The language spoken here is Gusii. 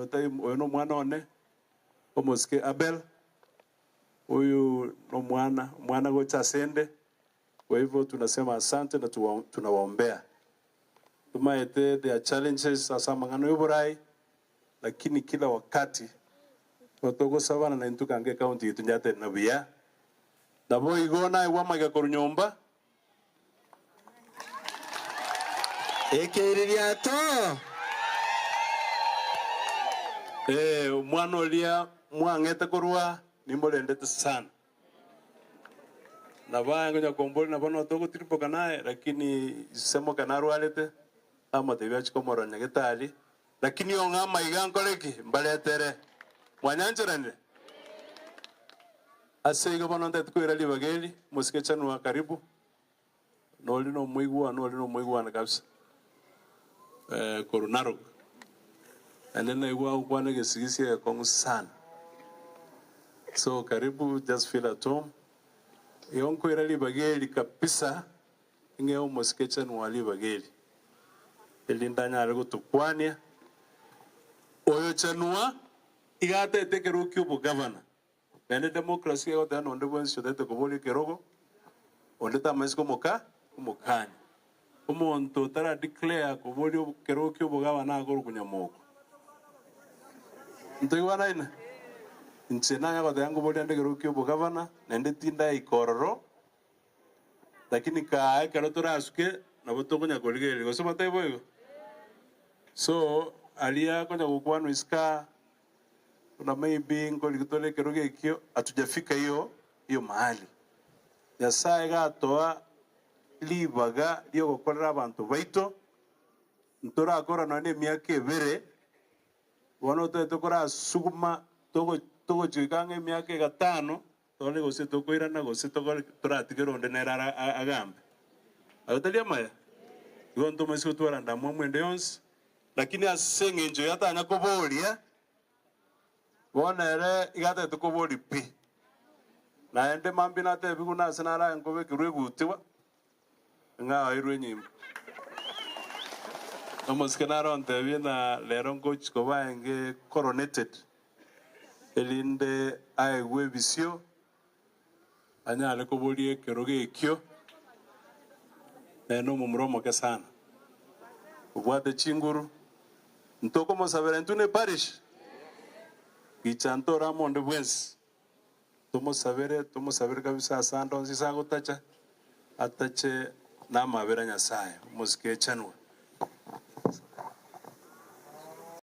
Oyo tai oyo nomwana one, omosike Abel, oyo nomwana, omwana gocha asende, kwa hivyo tunasema asante na tunawaombea. Tomaete there are challenges ase amang'ana y'oborai, lakini kila wakati nigo togosabana na intwe kange ecounty yaito nyatenena buya. Naboigo naigwe amaiga korwa nyomba. Ekeiririato. Ee, omwana oria mwang'ete korwa nimorendete sana. Nabo aye ngonya komboria nabo notogotirimboka naye, lakini ise moke narwarete, namotebia achie komorora nyagetari, lakini ong'e amaiga nkore ki? Mbaretere. Mwanyancheranire? Ase igo bono ntagete koira ribaga eri, mosike Chanua karibu, nori nomoigwano ori nomoigwano kabisa, korwa Narok. Naende naigwa agokwana egesigisi egekong'u sana. So karibu, just feel at home. Igo nkoira ribaga eri kabisa, ing'ee omosike Chanua ribaga eri, erinde anyare gotokwania. Oyo Chanua, iga atagete ekerogo kia obogavana. Naende democracy egoteba nonde bwensi otagete koboria ekerogo, onde tamanyeti komoka komokania. Omonto otara declare koboria ekerogo kia obogavana akorokwa nyamoko. Ntoigwanaine? Inche nanya goteba nkoboria nde ekerogo kia obogavana, naende tindaika ororo, lakini kaa ekero torasuke nabo tokonya korigereria, gose motebe boigo? So, aria konya gokwanwa isiko aa. Buna maybe nkorigia tore ekerogo ekio hatujafika hiyo hiyo mahali. Nyasaye gatoa ribaga riogokorera abanto baito, ntorakora nonya na emiaka ebere, bono otagete korasuguma togo togochika ang'e emiaka egatano, tore gose tokoirana gose tokore toratigere onde nere ara agambe. Aye tari amaya? Igo ntomaisi gotwara ndamwamu ende yonsi. Lakini ase engencho eye atanya koboria, bono ere iga atagete koboria pi. Naende mambia natebigwe buna ase naraye nkobekerwa egutiwa, ng'a oirwe enyimbo. Omosike naro ontebie ng'a rero ngochi koba enge coronated, erinde aegwe ebisio, anyare koboria ekerogo ekio, nere nomomura omoke sana, obwate chinguru, ntokomosabera intwe ne parish, gicha ntore amo onde bwensi, tomosabere, tomosabere kabisa ase ande onsi ase agotacha, atache namabera a Nyasaye, omosike echanwe.